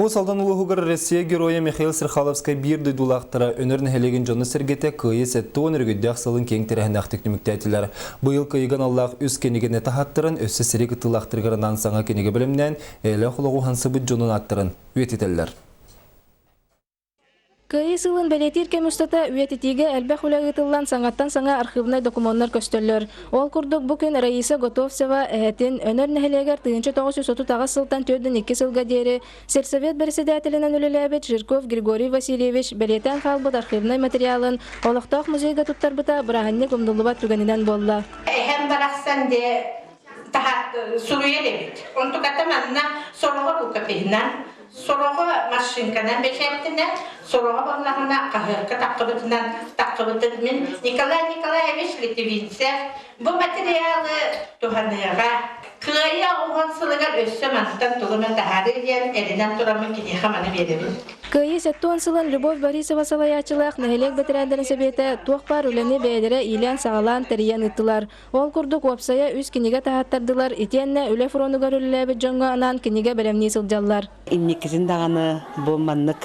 Уус Алдан улууһугар Россия Геройа Михаил Сырхаловскай биир дойдулаахтара Өнөр нэһилиэгин дьоно-сэргэтэ Кыайыы 70 өрөгөйдөөх сылын киэҥ тэрээһиннээхтик түмүктээтилэр. Быйыл кыайыыга аналлаах үс кинигэни таһааттаран, өссө сири кыттыылаахтарыгар анаан саҥа кинигэ бэлэмнээн, эйэлээх олоҕу уһансыбыт дьонун ааттарын үйэтитэллэр. Кыайыы сылын бэлиэтиир кэм устата үйэтитиигэ элбэх үлэ ыытыллан саҥаттан саҥа архыыбынай докумуоннар көстөллөр. Ол курдук бу күн Раиса Готовцева эһэтин Өнөр нэһилиэгэр 1938 сылтан 42 сылга диэри сельсовет бэрэссэдээтэлинэн үлэлээбит Жирков Григорий Васильевич бэлиэтээн хаалбыт архыыбынай материалын олохтоох музейга туттарбыта бырааһынньык умнуллубат түгэнинэн буолла. Эһэм барахсан дьэ суруйар эбит. Онтуката манна сороҕор рукопиһынан Сороҕо машинканан бэчээттэнэр, сороҕо буоллаҕына хаһыакка таххыбытынан таххыбытын мин Николай Николаевич Литвинцев бу материалы туһаныаҕа. Кыайыы оҕуһун сылыгар өссө мантан тугу эмэ таһаарыы диэн эрэнэн тураммын киниэхэ маны биэрэбин. Кыайыы 70 сылын Любовь Борисова салайааччылаах нэһилиэк бэтэрээннэрин сэбиэтэ туох баар үлэни бэйэлэрэ иилээн-саҕалаан тэрийэн ыыттылар. Ол курдук уопсайа үс кинигэ таһааттардылар итиэннэ үлэ фронугар үлэлээбит дьоҥҥо анаан кинигэ бэлэмнии сылдьаллар. Инникитин даҕаны бу маннык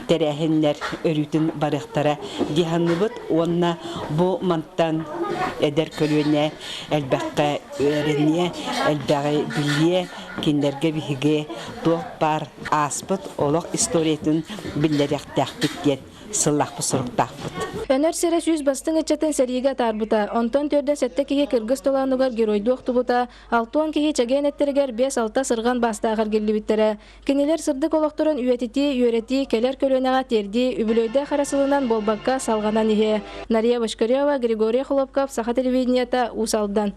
тэрээһиннэр өрүүтүн барыахтара дии саныыбыт уонна бу мантан эдэр көлүөнэ элбэххэ үөрэниэ, элбэҕи билиэ, кинилэргэ биһиги туох баар ааспыт олох историятын биллэриэхтээхпит диэн сыллаахпыт соруктаахпыт. Өнөр сирэ сүүс бастыҥ ыччатын сэриигэ атаарбыта, онтон 47 киһи кыргыс толоонугар геройдуу охтубута, 60 киһи чэгиэн эттэригэр 5-6 сырҕан баастаах эргиллибиттэрэ. Кинилэр сырдык олохторун үйэтитии, үөрэтии, кэлэр көлүөнэҕэ тиэрдии үбүлүөйдээх эрэ сылынан буолбакка салҕанан иһиэ. Нария Бочкарева, Григорий Хлопков, Саха телевидениета, Уус Алдан.